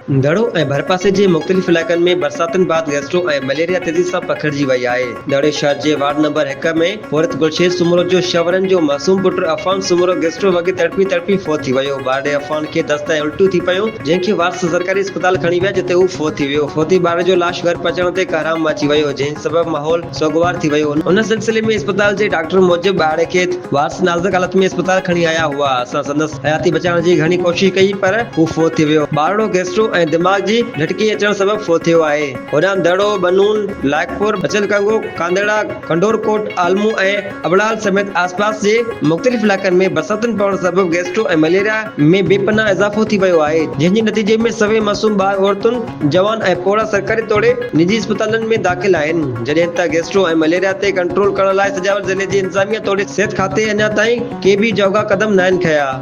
دڙو ۽ ڀرپاسي جي مختلف علائقن ۾ برساتن بعد گيسٽرو ۽ مليريا تيزي سان پکڙجي وئي آهي. دڙي شهر جي وارڊ نمبر هڪ ۾ پورهيت گلشير سومرو جو ڇهه ورهين جو معصوم پٽ عفان سومرو گيسٽرو وڳي تڙپي تڙپي فوت ٿي ويو. ٻارڙي عفان کي دست ۽ الٽيون ٿي پيون، جنهن کي وارث سرڪاري اسپتال کڻي ويا جتي هو فوت ٿي ويو. فوتي ٻارڙي جو لاش گهر پهچڻ تي ڪهرام مچي ويو، جنهن سبب ماحول سوڳوار ٿي ويو. ان سلسلي ۾ اسپتال جي ڊاڪٽر موجب ٻارڙي کي وارث نازڪ حالت ۾ اسپتال کڻي آيا هئا، اسان سندس حياتي بچائڻ جي گهڻي ڪوشش ڪئي پر هو فوت ٿي ويو. ٻارڙو گيسٽرو ۽ دماغ جي جهٽڪي اچڻ سبب فوت ٿيو آهي. هوڏانهن دڙو، ٻنون، لائقپور، بچل ڪنگو، ڪانڌڙا، ڪنڊورڪوٽ، عالمون ۽ ابڙال سميت آسپاس جي مختلف علائقن ۾ برساتن پوڻ سبب گيسٽرو ۽ مليريا ۾ بي پناهه اضافو ٿي ويو آهي، جنهن جي نتيجي ۾ سوين معصوم ٻار، عورتن، جوان ۽ پوڙها سرڪاري توڙي نجي اسپتالن ۾ داخل آهن، جڏهن ته گيسٽرو ۽ مليريا تي ڪنٽرول ڪرڻ لاء سجاول ضلعي جي انتظاميا توڙي صحت کاتي اڃا تائين ڪي به جوڳا قدم ناهن کنيا.